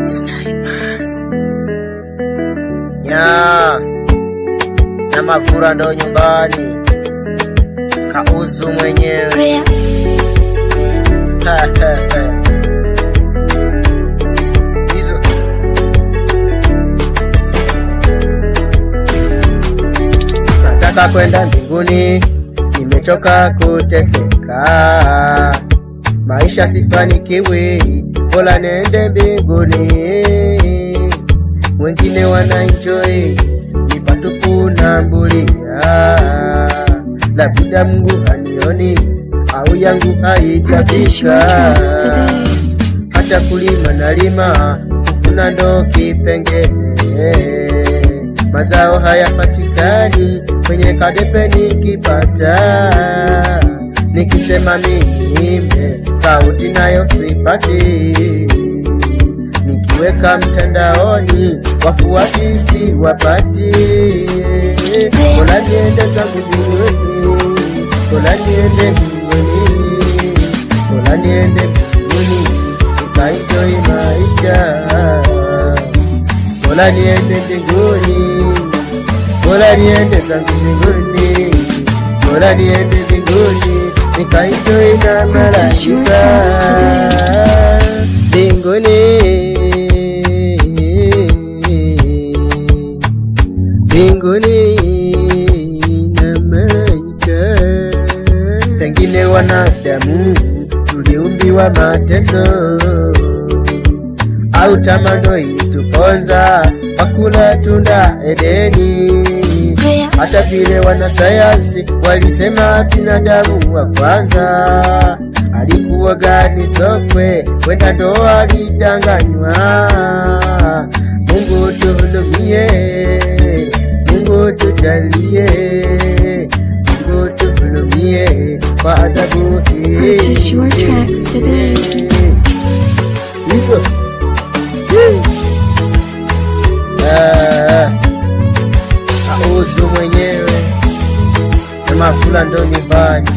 Snipers. Nya na mafura ndo nyumbani, kauzu mwenyewe. Hizo nataka kwenda mbinguni, nimechoka kuteseka, maisha sifanikiwi, bora niende mbinguni. Wengine wana enjoy, ni patupu na mbulia, labda Mungu hanioni au yangu haijafika. Hata kulima nalima, kuvuna ndo kipengele, mazao hayapatikani kwenye kadepe nikipata. Nikisema niimbe, sauti nayo sipati, nikiweka mtandaoni wafuasi siwapati. Bora niende zangu mbinguni, bora niende mbinguni, bora niende mbinguni nikaenjoy maisha. Bora niende mbinguni, bora niende zangu mbinguni, bora niende mbinguni nikaenjoy na malaika mbinguni. Mbinguni na malaika. Pengine wanadamu tuliumbiwa mateso, au tamaa ndo ilituponza wakula tunda Edeni. Hata vile wanasayansi walisema binadamu wa kwanza alikuwa gani sokwe, kwenda ndo alidanganywa. Mungu tuhurumie, Mungu tujalie, Mungu tuhurumie kwa adhabu hii. Purchase your tracks today. Hizo auzu mwenyewe na mafula ndo nyumbani.